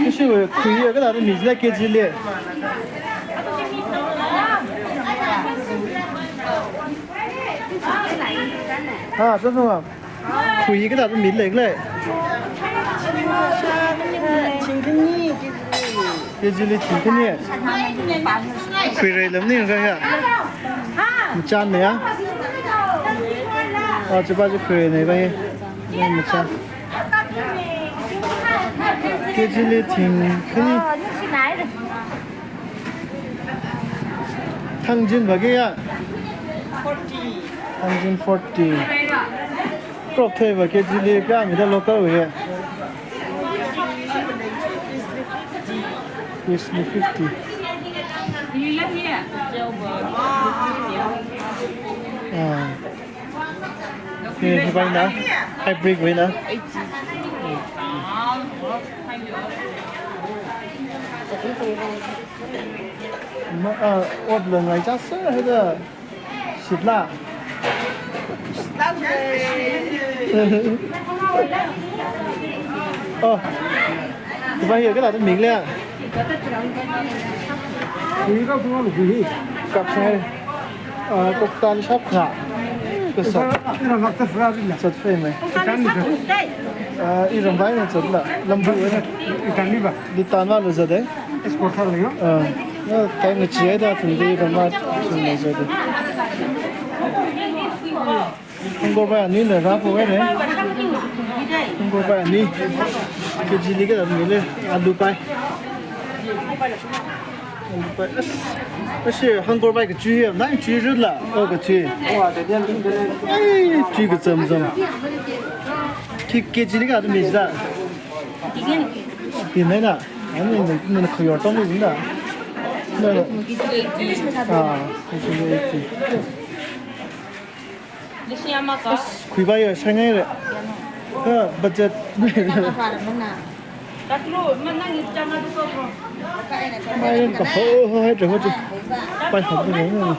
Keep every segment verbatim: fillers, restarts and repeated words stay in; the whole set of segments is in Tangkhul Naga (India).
Ishi khuiya kathāda mi jila K G li. Ha, so so. Khui kathāda mi leikhala? Thingkhani, K G li. K G li thingkhani. Khuirei lam ni ka ya. Machān ne ya. Ah, chipa chi khuirei ne ba hi. Machān. K G li thingkhani. Thangjin ba kayā? Thangjin forty. Kropthei ba K G li kayā mida local wui? Piece li fifty. Ah. Hi, hi ba ina, hybrid wui na. Ma, ah, ot la ngai cha sir, hi da. Shitla. Oh. Hi ba hi kathāda mi le? Khuiga phung lo khui. Kapsai. Ah, koktan shap kha. Kasat. Ina makta fra bila. Sat fei mai. Koktan shap kha. Ah, iram bai na zatla. Lambu. Itan ni ba. Di tan ma lo zat e. Export thar le yo. Ah. Ya, tai ngachi ai da thun di iram ma thun lo zat e. Hangor bai ani le rāpo wai re. Hangor bai ani. K G li kathāda mi le, alu pai. Alu pai. As, as hangor bai kachui ya, nai chui rut la. Oh, kachui. Ai, chui kacham cham. K-, K G li kathāda mi jila? Tin nai na. Ani ni, ni khayor tong ni na. Na. Ah, K G li eighty. Khui ba yo, sai ngai re. Ka budget. Mai ren ka ho, ho, hai, ho, ho. Pai ho, ho, ho.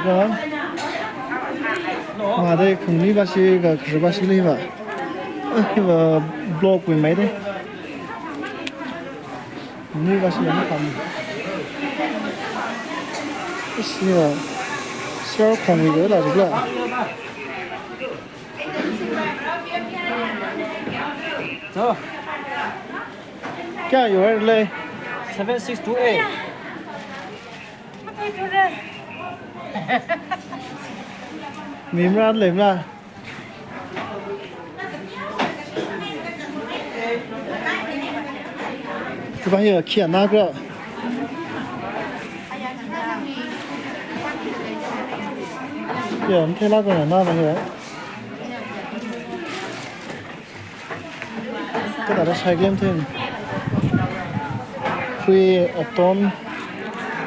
Ka. Ma dai khang ni ba shi, ka khri ba shi li ba. Eh, ba block wui mai dai. Ni ka shi ni kam. Ishi ya. Sir khong ni la jibla. So. Kya yo le? Seven six two A. Mimra le mla. Ka ba hi khia na kra. Ya, mthela kra na ba hi. Kathāda shai game thing. Hui aton,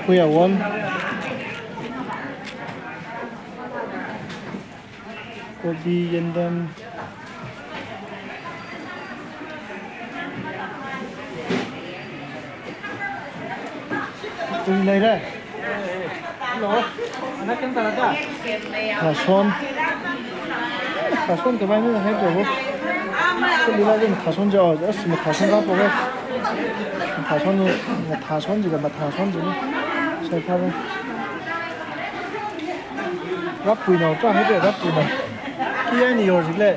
hui awon. Kobi, yendam. Hui leira. Hello. Ana kem tara da? Thason. Thason ka bai ni hai to. Ko lila jin thason ja, as ma thason ra po. Thason ni, thason ji ka ma thason ji ni. Sai ka ba. Rappuina, ultra high rate rappuina. Kayā ni yor jile.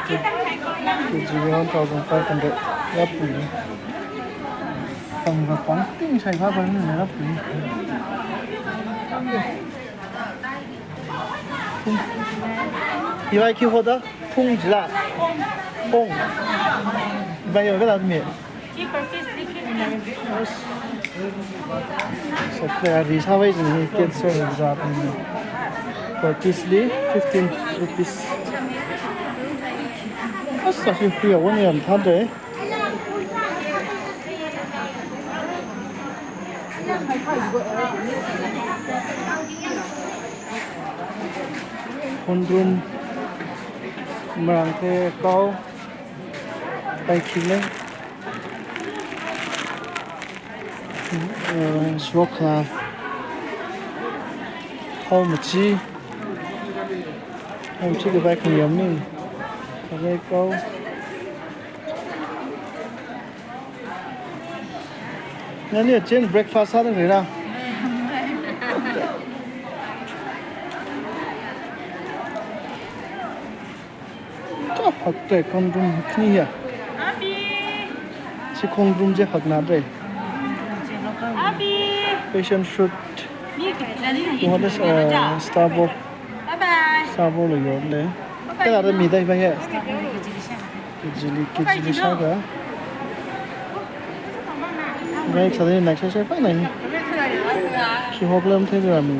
K G one thousand five hundred rappuina. Pang ka pang ting sai ba ba ni rappuina. Hi ba khi hoda? Phung jila. Phung. Ba yo ka la mi. Supply ri sa wai jin hi cancer hi za pun. Per piece li fifteen rupees. Asa shi hui awon yam tha de. Hundrum, marang the kau, pai khile. Eh, swakha. Hao machi. Hao machi ka bai khang yam ni. Rekau. Nani chen breakfast sāda leira. Ka hakte khonrum khani ya. Chi khonrum chi haknāre. Passion fruit. What is, uh, Starbucks? Bye bye. Starbucks lo yorle. Kala da mi dai ba ya. Kajili, kajili sāga. Bai sādai nai sāsā pa nai. Khi hok lam thei ra mi.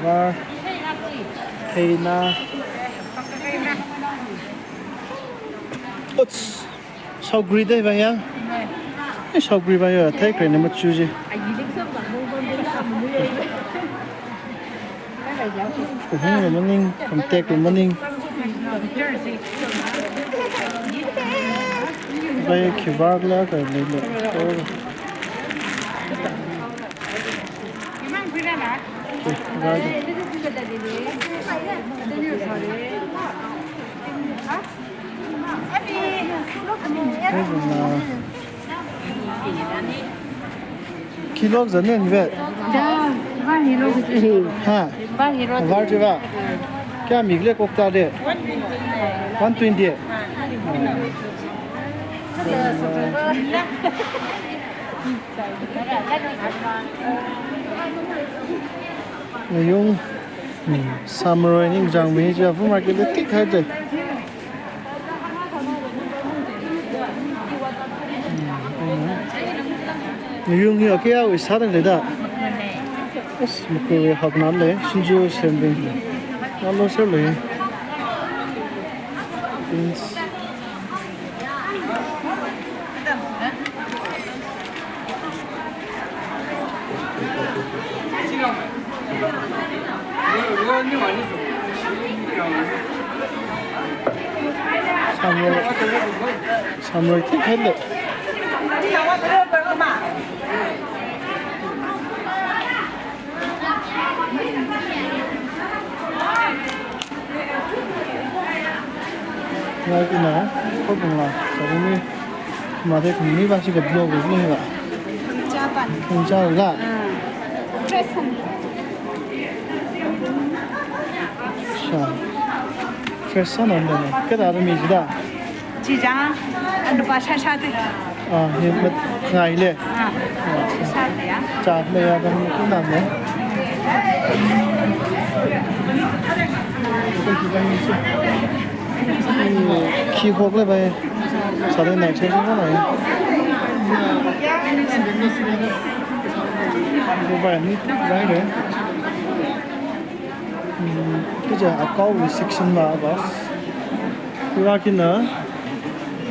Var. Theina. Uts. Saogri dai ba ya. Eh, saogri ba ya. Thai kre ne machu ji. Kuhung lo maning, kamtek lo maning. Bai khi var la ka le le. Oh. Khi var. Khi lok zan ne ni ve? Ja, var hi lok. Ha? Var hi lok. Var chi va? Kya mi le kok ta de? One twenty. Yung, hmm, summer ni jang mi ja fu market le tik hai de. Yung hi okay ya, wis sādang le da. Yes, mukui haknā le, sunju sembing. Nalo sel le. Beans. Samroi, samroi thik khaile. Ngai kuna, ko bungla, sabuni, mate kuni ba si ko blow ko ni ba. Kungcha pan. Kungcha la. Ah. Fresh han. Sha. Fresh han on da. Kada da mi jida. Chi jang, and ba sha sha de. Ah, hi mat ngai le. Ah, sha de ya. Cha le ya, da mi kun nam le. Khi hok le bai. Sādai nai che che nai. Bai ni, bai le. Hmm, kaja akao section ba bas. Kura kina,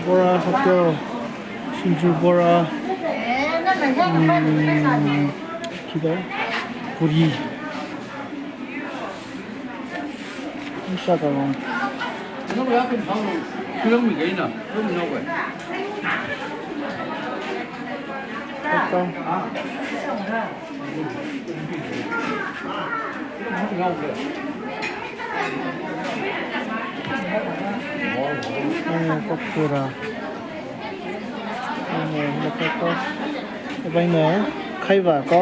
Bora Hotel, Sunju Bora, hmm, kita, Puri. Misa ka rong. Kilo mi kaina, kilo mi nao kai. Kaka. Ane, pakora. Ane, makaka. Bai na, khaiva ko.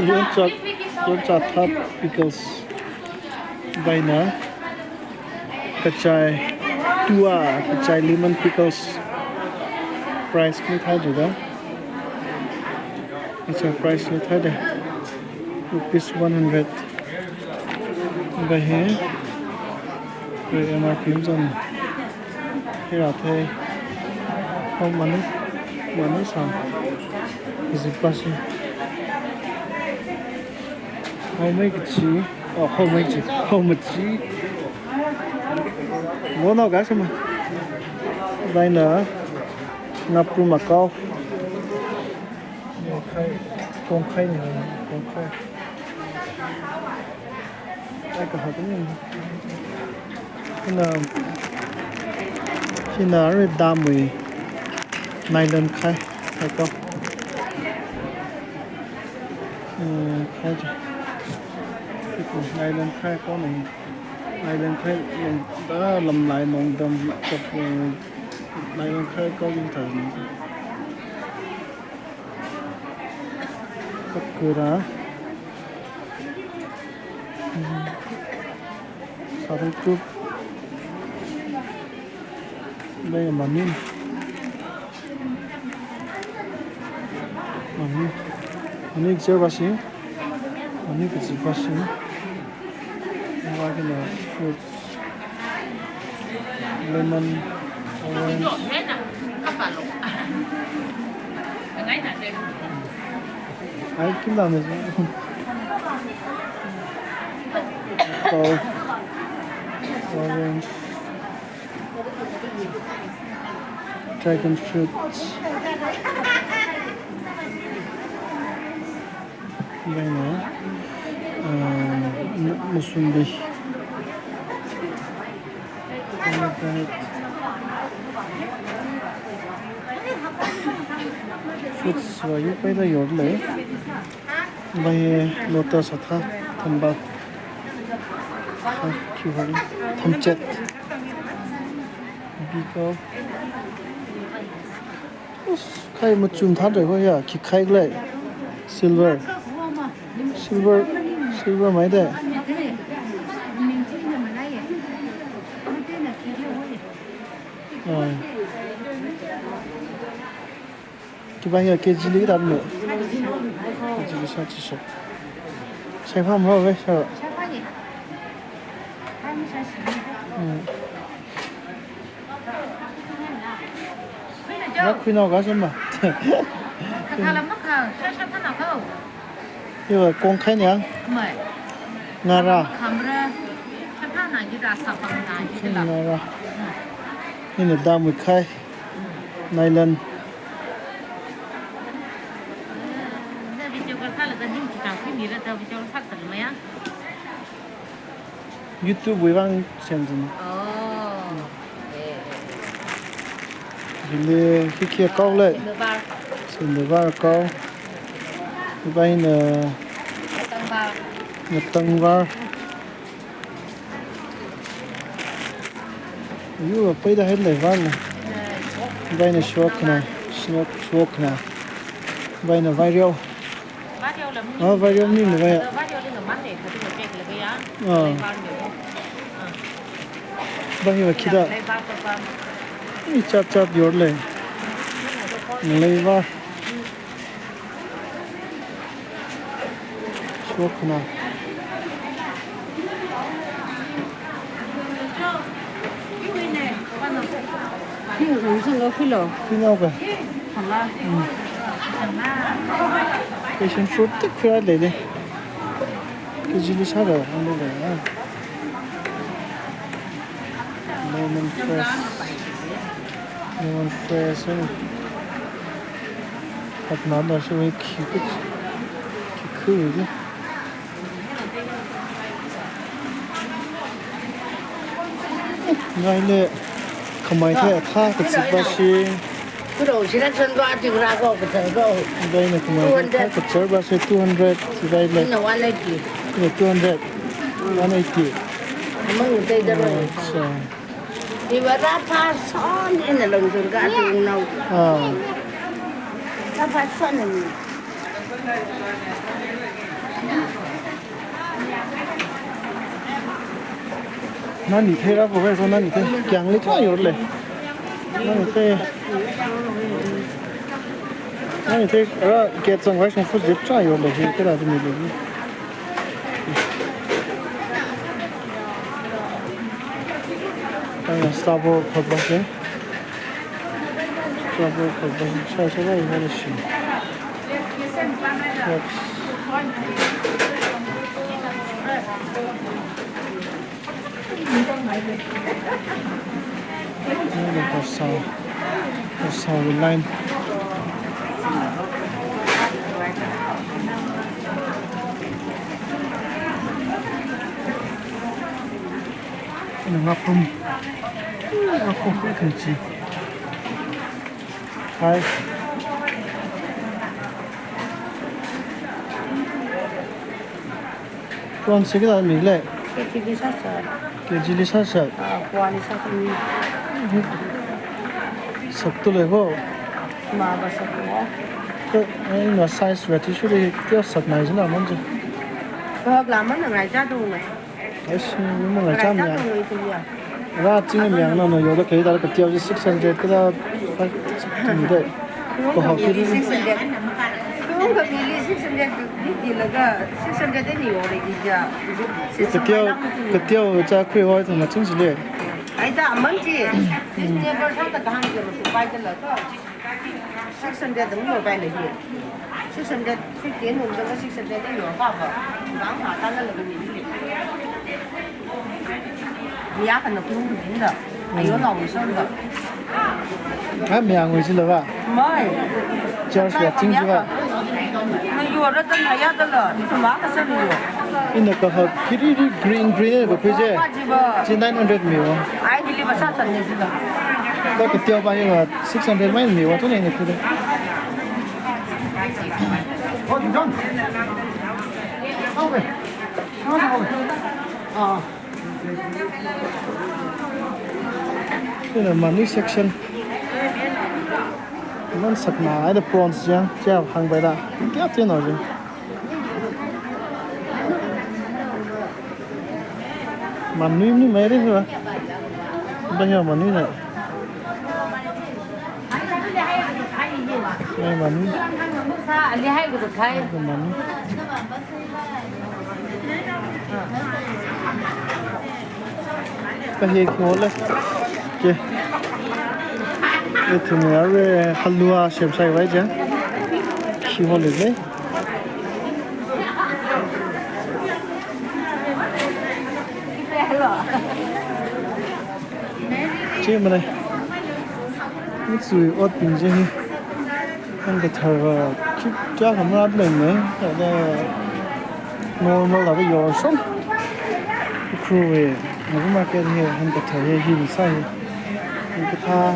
Yongcha, yongcha thap pickles. Bai na. Kachai tua, kachai lemon pickles. Price ni thai juga. Kachai price ni thai de. Rupees one hundred. Bai he. Bai M R P zan. Hira the. How many? Many sam. Is it passing? How many chi? Oh, how many chi? How much chi? No, no, guys, come on. Bai na. Ngapru makao. Kongkhai, kongkhai ni, kongkhai. Ai, kahak ni. Hina, hina re damui. Nylon khai. Khaikao. Eh, khai chi. Nylon khaikao nei. Nylon khai nei. Da lamlai nongdam kap, eh, nylon khaikao ying thān. Kap kura. Hmm. Saru tup. Lei mani. Mani. Mani kachar basi. Mani kachar basi. Lei kina fruits. Lemon, orange. Ai, kim dam ne. Apple, orange. Dragon fruit. Ivaina, uh, mu-, musubi. Pomegranate. Fruits va yu paida yorlei. Vai lotus atha, thamba. Tha, kiu hari. Thamchet. Biko. Us, khai machum thān rai ho ya, khi khai lei. Silver. Silver, silver mai de. Ah. Khi vai ya K G li dam ne. K G li sā chi sā. Sai pham ro ve sā. Hmm. Nā khuinao ka sā ma. Kha kha lam ma kha, sha sha thana kau. Iwa kong khai niang. Mai. Ngara. Khamra. Sha thana ji da sa phang na ji da. Ngara. Ina dam wi khai. Nylon. Na video ka sāla da ning chi tang si mi ra da video sā sā ma ya. YouTube wui vang semzin. Oh. Hili hi khi kau lei. Sindavar. Sindavar kau. Ivaina. Ngatangvar. Ngatangvar. Yu, paida hai lei var na. Ivaina shokna, shok, shokna. Ivaina vaireo. Ah, vaireo ni na vai. Ah. Vai va khida. Ni chat chat yorlei. Ngalei va. Shokna. Hi, ung sung ga khuilo. Khuinao ka. Thangla. Hmm. Passion fruit tik khuira lei lei. K G li sā ra, ang lei lei, ah. Lemon fresh. Lemon fresh, eh. Hapna na sui khi khi khi. Ngai le khamai thei athā kachip ba shi. Kuro shi ra chon ba ti ra ko ka thei ko. Ngai le khamai thei athā kachip ba shi two hundred, ngai le. Ina one eighty. Ina two hundred. One eighty. Amang tei da ro. Acha. Iva ra pa son ina long sur ka tung nau. Ah. Ra pa son ni. Nani thei ra bo ve so nani thei. Kyang li chua yor le. Nani thei. Nani thei ra ke chang vai song fu zip chua yor le. Hi ke ra mi le. Ang sabo khot ba se. Sabo khot ba se. Sa sa ba ina shi. Oops. Nili kosao, kosao line. Ina ngapum. Ngapum khuikhun chi. Hi. Prawns hi kayākha mili? K G li sāshat. K G li sāshat. Ah, pawali sāshat. Saktu lei ko. Mava saktu. Ko, eh, ina size wui athishurda hi kateokha sakngai jina aman chi. Ko, glamour na ngai ja do ngai. Ai, sum mangaicham ya. Ra ching miyang na no yoda kei da kateo ji six hundred kada five hundred. Ko hao kiri. Six hundred. Ko ka mili six hundred di laga six hundred ni yore di ja. Kateo, kateo cha khui hoi thang maching jile. Ai da aman chi. This neighbor sa ta kahang je ma su pai de la to. Six hundred dang lo pai lei hi. Six hundred fifty nung dang six hundred dang lo pa pa. Bang ha ta la la ni. Miyakha na kung ding da. Ayo na wu shon da. Ai, miyang wu shi la ba? Mai. Charge ya ting shi ba? Na yo ra dang ha ya da la. Ni ma ka sa ni yo. Ina ka ha kiri ri green green ko phe je. Chi nine hundred mi wo. Ai, hili ba sa sa ni ji da. Ka kateo ba ye ba. Six hundred mai mi wa tu ne ne tu de. Ina manu section. Man sakna ai da prawns jang, jang hang bai da. Kya te no jang. Manu ni mai re ba. Ba ya manu na. Mai manu. Sa ali hai ko khai. Ko manu. Ka he ko le. Ke. Ithum ya re halwa sem sai vai ja. Khi ho le le. Chi mana. Mitsui ot ping je hi. Hangkathar va, khi kya kamra blen ne. Ada normal la va yor shon. Ukhrul wui. Naga market hi hangkathar hi hi sa hi. Hangkathar.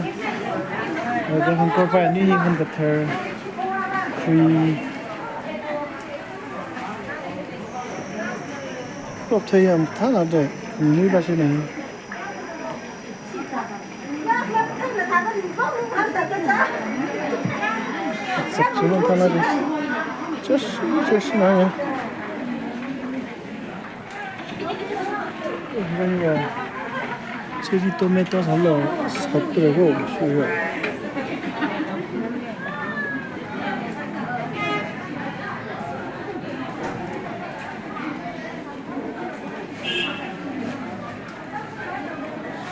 Ada hangkor pa ni hi hangkathar. Khui. Prop thei am thana de, ni ba shi ne. Sak chunung thana de. Just, just na ya. Cherry tomato sālo, sāp tura ko, shuwa.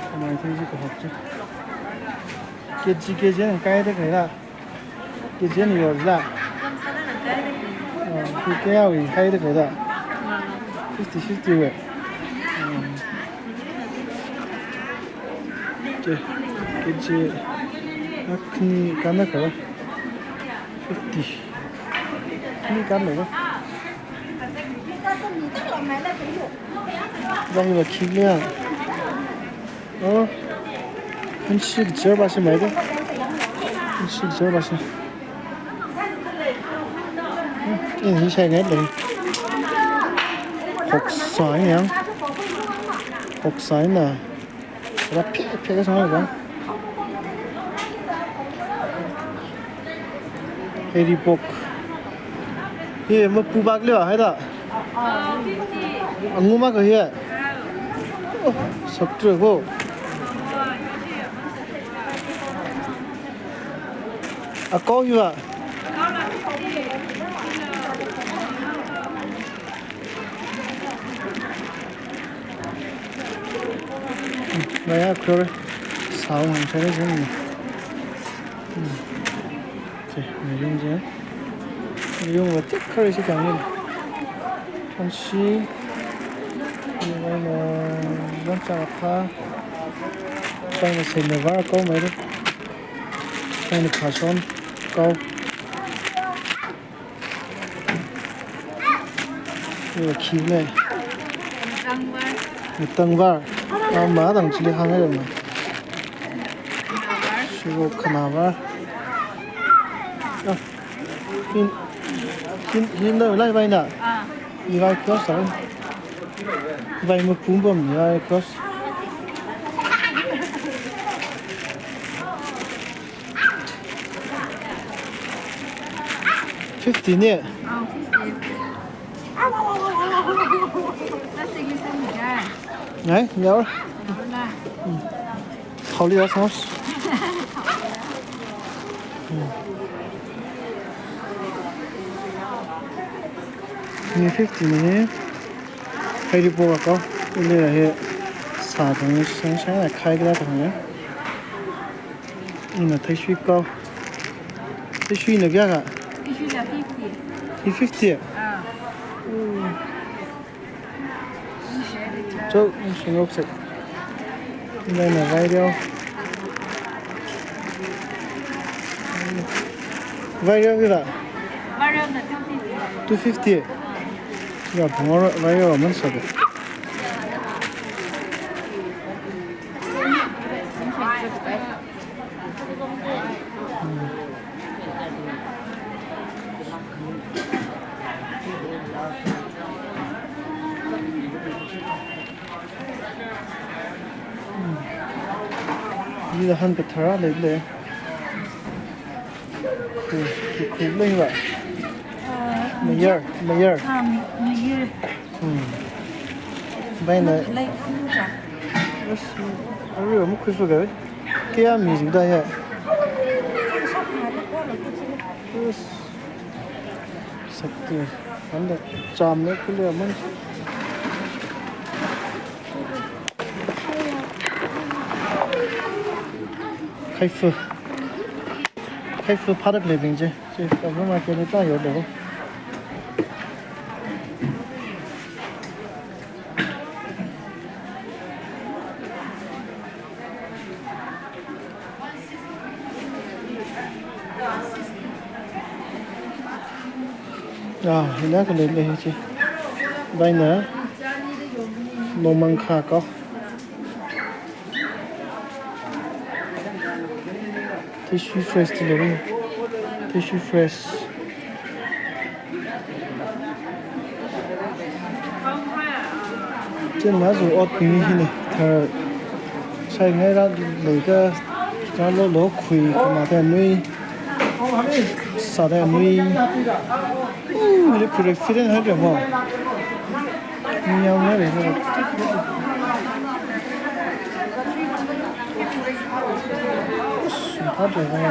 Kamai thei ji kahak ji. K G, K G na kai da kai da. K G na yor la. Ah, K G ya wui kai da kai da. Fifty fifty wui. Ah. K G. K G. Akhani kana kara. Fifty. Ni kana kara. Dahi wa khi le ya. Oh. Hanshi jar ba shi mai de. Hanshi jar ba shi. Eh, hi shai ngai le. Hoksā ya. Hoksā na. Ra phe, phe ka sang ba. Hairy pork. Hi, mapu bak le, hai da. Angu ma ka hi. Oh, sāp tura ko. Akao hi ba. Maya kore. Sāo hāng chāra jin. Hmm. Che, mayung je. Mayung wa tik kare shi kang yin. Hanshi. Ni wa na, na cha pha. China se ne var ko mai ru. China pha son ko. Yo, khi le. Tangvar. Tangvar. Ah, ma dang chili hāng le ma. Shugo khanavar. Ah. Hin, hin, hin da lai vai na. Ah. Ni vai kyo sa. Vai mapum pamya cross. Fifty ne? Ah, fifty. Plastic li sāmi ka? Ngai, yaor. Yaor la. Hmm. Haoli ya samos. Hmm. Ni fifty ne. Hairi po ka. Ini he sā thang sang sang khai kala thang ya. Ina theishui kau. Theishuina kayākha? Theishuina fifty. Hi fifty? Ah. Mm. Cho, shingoksei. Ina na vaireo. Vaireo kayākha? Vaireona two fifty. Two fifty? Ya, bhungor vaireo man sāda. Hithāda han kathara leilei. Khu, khu, khu leiva. Ah, Mayor, Mayor. Ah, Mayor. Hmm. Baina. Lei, khuja. Yes, arui amuk khuisuga. Kayā mi jingda ya. Yes. Sakti. Anda chamne khule aman. Khaifu. Khaifu pharak lebing je. Chi, Kavu market li ta yorda. Ah, hina khalei lei chi. Baina. Nomang kha ko. Tissue fresh ti lei. Tissue fresh. Chieina zu ot pimi hina. Thar sai ngai ra lei ka, ra lo lo khui kama ta nui. Sāda nui. Ui, mili khure firen hai de mo. Ni yang na re mo. Sumpa de mo.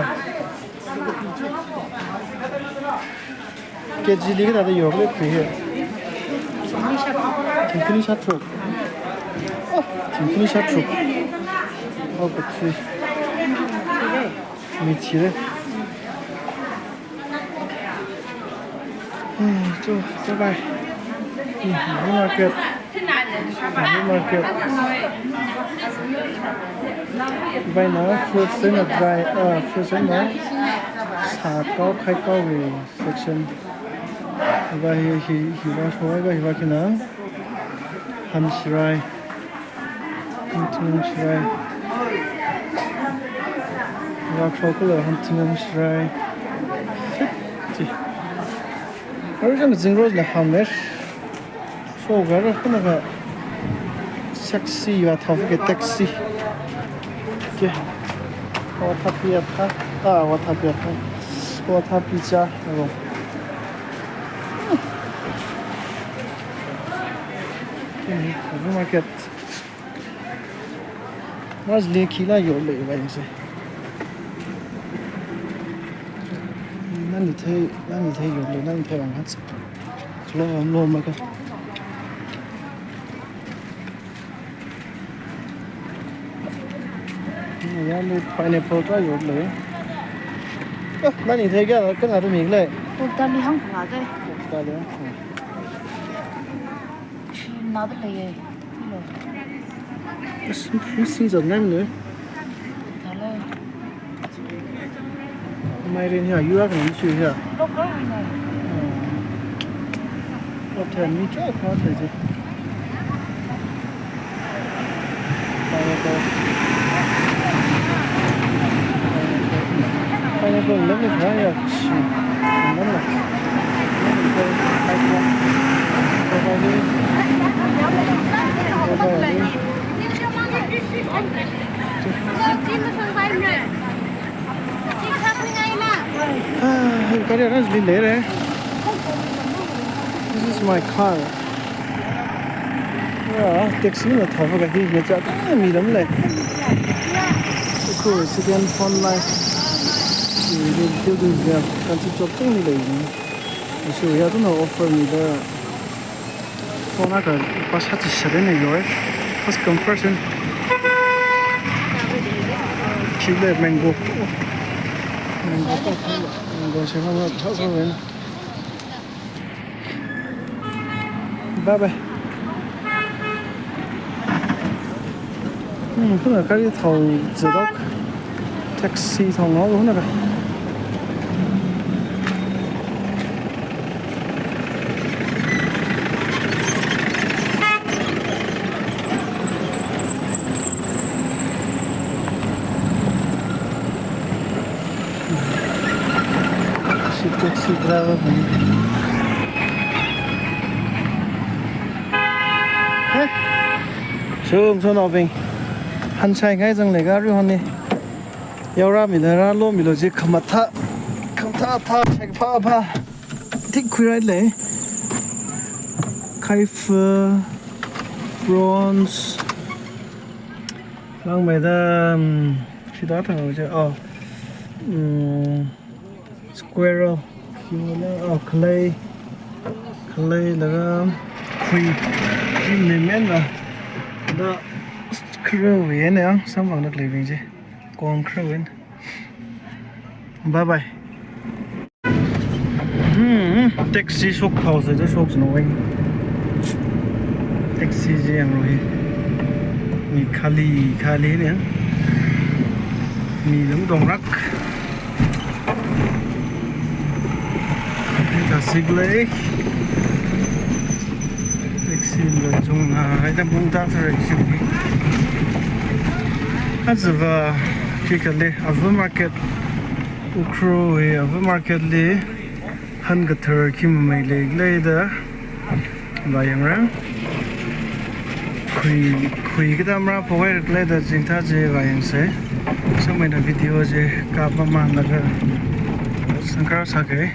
K G li kayākha yor khala khui he. Thingkhani shātharuk. Oh, thingkhani shātharuk. Oh, kathri. Mithira. Hmm, cho, cho bye. Hmm, Kavu market. Kavu market. Baina fruits eina dry, ah, fruits eina sākao, khaikaowui section. Hiva hi, hi, hiva showai, hiva, hiva khina. Hamsharai. Hamthing hamsharai. Rakshokula hamthing hamsharai. Fifty. Arui jang zingrosna hammer. So, gara khanakha sexy ya thāfa ke taxi. Ke. Watha piya tha. Ah, watha piya tha. Watha picha. Oh. Ke, Kavu market. Mas le khi la yor lei vai se. Nani thei, nani thei yor lei, nani thei vang hat. Lo, lo ma ka. Ya le pineapple ka yor lei. Ah, nani thei kayā, kayākha mi lei. Pokta li hāngphangā de. Pokta li hāngphangā. Nada lei ye. Lo. As, missing zat ngai ne. Nala. Mairen hiya, yura kan chu hiya. Local ne. Hmm. Hotel mi cha kha thei je. Pineapple. Pineapple lam ni kha ya chi. Lam la. Lam ni kha, kha kha. Kha kha ni. Arrange li leira. This is my car. Yeah, taxi na thāva kahi na cha ta mi lam lei. Ukhrul Resident Frontline. Building ya kan si chok ting ni lei. So ya tu na offer ni da. Phone akha pasa chi sāda ni yoi. First come first in. Chile mango. Mango. Mango se ma ma cha so wen. Bye bye. Hmm, huna gari thao zidok. Taxi thao ngao huna ka. Si taxi driver bing. Hey. Sung so no bing. Hansai ngai zang le gari hon ni. Yaora mi na ra lo mi lo ji khamathā. Khamathā thā shek pha pha. Tik khui rai lei. Kaifa, prawns. Langmeida, um, shida thang je. Oh. Um, squirrel. Kyu la, oh, khalei. Khalei laga khui. Ni men la. Da kru yen ya, samphang nak lei bing je. Kong kru yen. Bye bye. Hmm, taxi shok phao se je shok sino wai. Taxi je yang rohi. Mi khali khali ne. Mi lungdong rak. Ni ta sik lei. Taxi lo chung na, ai ta mung ta sa rak sik. Aja va, khi kale, Ava Market. Ukhrul hi Ava Market li hankathar khi mamei lei lei da vāyang ra. Khui, khui kathā mara pawai rak lei da jingtha je vāyang se. Samai na video je kap ma ma na ka sangkar sa ke.